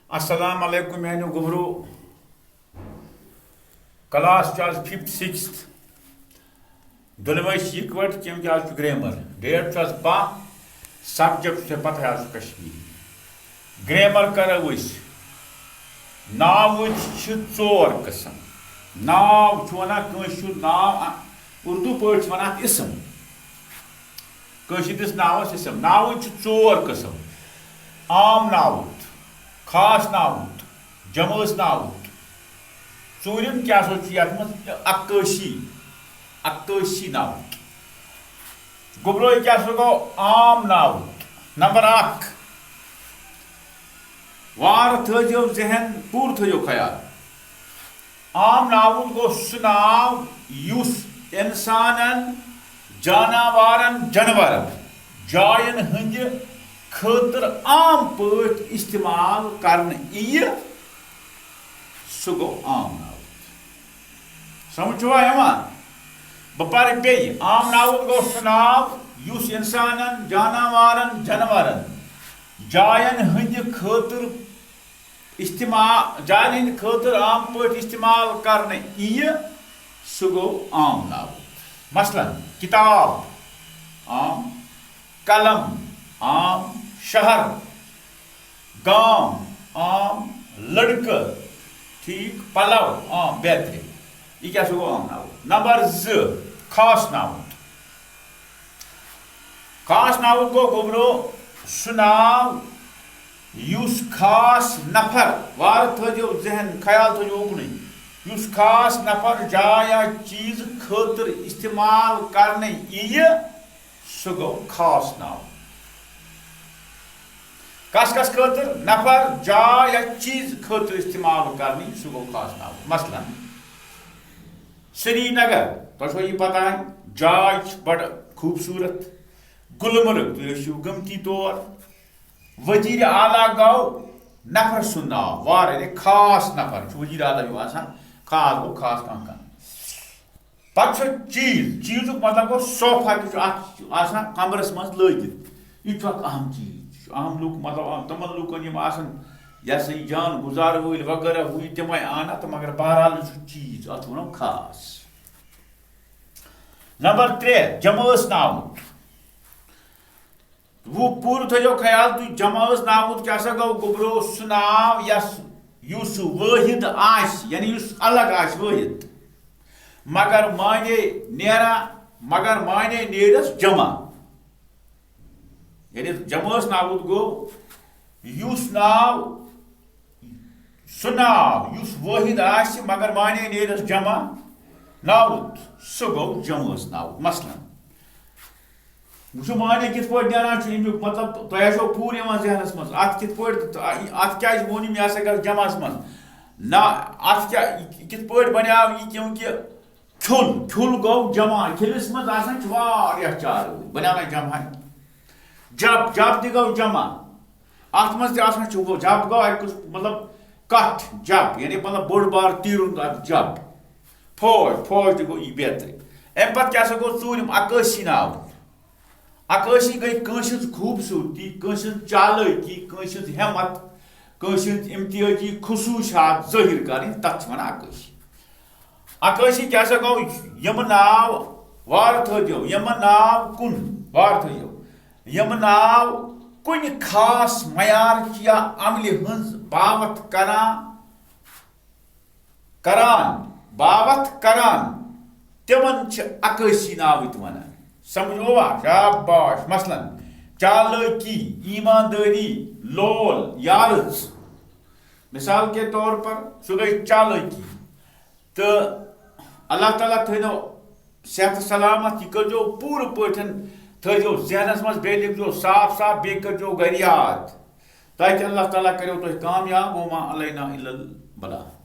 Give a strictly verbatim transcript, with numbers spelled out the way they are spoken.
السلام علیکم میانیو گوٚبرو۔ کلاس چھُ آز ففتھ سکستھ۔ دۄنوَے چھِ یِکوَٹہٕ، کیونکہ آز چھُ گریمر۔ ڈیٹ چھُ آز باہ، سبجیکٹ چھُ تۄہہِ پتہ، آز چھُ کشمیٖری۔ گریمر کرو أسۍ۔ ناوٕکۍ چھِ ژور قٕسم۔ ناو چھُ ونان کٲنٛسہِ ہُنٛد ناو، اردو پٲٹھۍ چھِ ونان اتھ اسم۔ کٲنٛسہِ ہٕنٛدِس ناوس اسم۔ ناوٕکۍ چھِ ژور قٕسم۔ عام ناوُت، خاص ناوُت، جمٲژ ناوُت۔ ژوٗرِم کیٛاہ سا چھُ یَتھ منٛز؟ عکٲسی۔ عکٲسی ناوُت۔ گوٚبرو، یہِ کیٛاہ سا گوٚو؟ عام ناوُت۔ نمبر اکھ، وارٕ تھٲیزیو ذہن، پوٗرٕ تھٲیزیو خیال۔ عام ناوُت گوٚو سُہ ناو یُس اِنسانن، جاناوارن، جانورن، جاین ہٕنٛدِ خٲطرٕ عام پٲٹھۍ استعمال کرنہٕ یِیہِ، سُہ گوٚو عام ناوُت۔ سمجھ چھُوا یِوان؟ بہٕ پرٕ بیٚیہِ۔ عام ناوُت گوٚو سُہ ناو یُس اِنسانن، جاناوارن، جانورن، جاین ہٕنٛدِ خٲطرٕ استعمال، جاین ہٕنٛدِ خٲطرٕ عام پٲٹھۍ استعمال کرنہٕ یِیہِ، سُہ گوٚو عام ناوُت۔ مثلاً، کتاب، عام۔ قلم، عام۔ شہر، گام، عام۔ لڑکہٕ، ٹھیک۔ پلو، عام۔ بیترِ۔ یہِ کیٛاہ سا گوٚو؟ عام ناوُت۔ نمبر زٕ، خاص ناوُت۔ خاص ناوُت گوٚو گوٚبرو سُہ ناو یُس خاص نفر، وارٕ تھٲیزیو ذہن، خیال تھٲیزیو اُکنُے، یُس خاص نفر، جاے یا چیٖز خٲطرٕ استعمال کرنہٕ یِیہِ، سُہ گوٚو خاص ناو۔ کس کس خٲطرٕ؟ نفر، جاے یا چیٖز خٲطرٕ استعمال کرنہٕ یِیہِ، سُہ گوٚو خاص ناو۔ مثلاً، سرینگر، تۄہہِ چھو یہِ پتہ، جاے چھِ بڑٕ خوٗبصوٗرت۔ گلمرگ، تُہۍ ٲسِو گٔمتی تور۔ وزیر اعلیٰ گوٚو نفر سُنٛد ناو، واریاہ خاص نفر چھُ وزیر اعلیٰ ہیوٗ آسان، خاص گوٚو خاص کانٛہہ کانٛہہ۔ پتہٕ چھُ چیٖز، چیٖزُک مطلب گوٚو صوفہ تہِ چھُ اکھ آسان کمرس منٛز لٲگِتھ۔ یہِ تہِ چھُ اکھ اہم چیٖز، یہِ چھُ اہم لُکھ، مطلب، اہم تِمن لُکن یِم آسان، یہِ ہسا یہِ جان گُزار وٲلۍ وغیرہ ہُہ یہِ تِمے اَنان تہٕ مگر بہرحال یہِ چھُ چیٖز، اتھ چھُ ونان خاص۔ نمبر ترٛےٚ، جمٲژ ناوُت۔ وۄنۍ پوٗرٕ تھٲیزیو خیال تُہۍ، جمٲژ ناوُت کیٛاہ سا گوٚو؟ گوٚبرو سُہ ناو یس، یُس واحد آسہِ، یعنی یُس الگ آسہِ واحد، مگر معنی نیران، مگر معنی نیرس جمع۔ یعنی جمٲژ ناوُت گوٚو یُس ناو، سُہ ناو یُس وٲحد آسہِ مگر معنی نیرس جمع ناوُت، سُہ گوٚو جمٲژ ناوُت۔ مثلاً، وٕچھو معنی کِتھ پٲٹھۍ نیران چھُ اَمیُک، مطلب، تۄہہِ آسیو پوٗرٕ یِوان ذہنس منٛز، اَتھ کِتھ پٲٹھۍ، اَتھ کیٛازِ ووٚن أمۍ یہِ ہسا گژھِ جمعس منٛز؟ نہ، اَتھ کیٛاہ، یہِ کِتھ پٲٹھۍ بنیٛاو یہِ؟ کیونکہ کھیوٚل، کھیوٚل گوٚو جمع، کھیٚلِس منٛز آسان چھِ واریاہ چاروٲے، بنیٛاو نہ جمع۔ جب، جب تہِ گوٚو جمع، اَتھ منٛز تہِ آسان چھُ، گوٚو جب گوٚو اَکہِ قٕسمُک، مطلب، کَٹھ، جب، یعنی، مطلب، بوٚڑ بار تیٖرُن اَکھ جب۔ فوج، فوج تہِ گوٚو یہِ بیترِ۔ اَمہِ پَتہٕ کیٛاہ سا گوٚو؟ ژوٗرِم عکٲسی ناو۔ عکٲسی گٔے کٲنٛسہِ ہٕنٛز خوٗبصوٗرتی، کٲنٛسہِ ہٕنٛز چالٲکی، کٲنٛسہِ ہٕنٛز ہٮ۪مت، کٲنٛسہِ ہٕنٛز امتیٲزی خصوٗصیات ظٲہِر کَرٕنۍ، تَتھ چھِ وَنان عکٲسی۔ عکٲسی کیٛاہ سا گوٚو؟ یِم ناو وارٕ تھٲوزیو، یِم ناو کُن وارٕ تھٲوزیو، یِم ناو کُنہِ خاص معیارٕچ یا عملہِ ہٕنٛز باوتھ کران، کران، باوتھ کران، تِمن چھِ عکٲسی ناوٕتۍ ونان۔ سمجھووا؟ شاباش۔ مثلاً، چالٲکی، ایماندٲری، لول، یارٕژ۔ مثال کے طور پر، سُہ گٔے چالٲکی۔ تہٕ اللہ تعالیٰ تھٲینو صحت سلامت، یہِ کٔرزیو پوٗرٕ پٲٹھۍ، تھٲیزیو ذہنس منٛز، بیٚیہِ لیکھزیو صاف صاف، بیٚیہِ کٔرزیو گرِ یاد، تاکہِ اللہ تعالیٰ کریو تۄہہِ کامیاب۔ وما علینا الا البلاغ۔